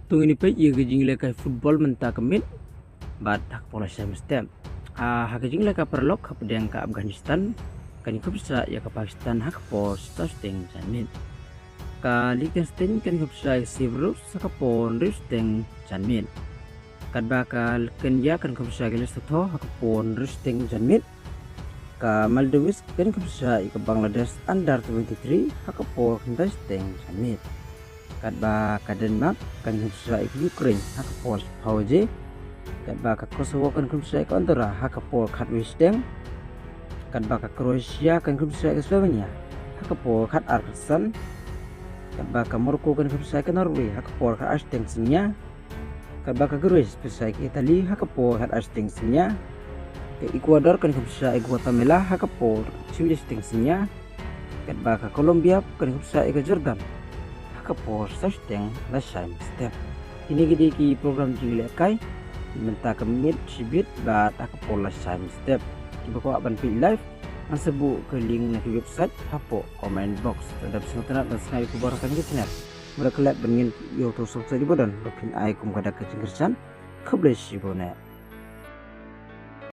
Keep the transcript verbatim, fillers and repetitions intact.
To ngin ïa peit ïa ka jingïalehkai football mynta ka miet bad ha ka por lashai mynstep. Ah, ha ka jingïalehkai paralok hapdeng ka Afghanistan, kan ïakhun pyrshah ïa ka Pakistan ha ka por saw shiteng janmiet. Ka Liechtenstein kan ïakhun pyrshah ïa ka Cyprus ha ka por hynriew shiteng janmiet. Katba ka Kenya kan ïakhun pyrshah ïa ka Lesotho ha ka por hynriew shiteng janmiet. Ka Maldives kan ïakhun pyrshah ïa ka Bangladesh under twenty-three ha ka por khyndai shiteng janmiet. Katba ka Denmark kan ïakhun pyrshah ïa ka Ukraine ha ka por shiphew baje. Katba ka Kosovo kan ïakhun pyrshah ïa ka Andorra ha ka por khatwei shiteng. Katba ka Croatia kan ïakhun pyrshah ïa ka Slovenia ha ka por khatar khatsan. Katba ka Morocco kan ïakhun pyrshah ïa ka Norway ha ka por khatar shiteng synñia. Katba ka Greece pyrshah ïa ka Italy ha ka por khatar shiteng synñia. Ka Ecuador kan ïakhun pyrshah ïa ka Guatemala ha ka por shiwei shiteng synñia. Katba ka Colombia kan ïakhun pyrshah ïa ka Jordan ha ka por saw shiteng lashai mynstep. Kine ki dei ki program jingïalehkai mynta ka miet shibit bad ha ka por lashai mynstep. Kiba kwah ban peit live, ngan sa buh ka link na ki website hapoh comment box. Lada phi sngewtynnat ban sngap ïa ki khubor ha kane ka channel, mut klet ban ngin ïoh to subscribe ba don ba phin ai kum ka dak ka jingkyrshan. Khublei shibun eh.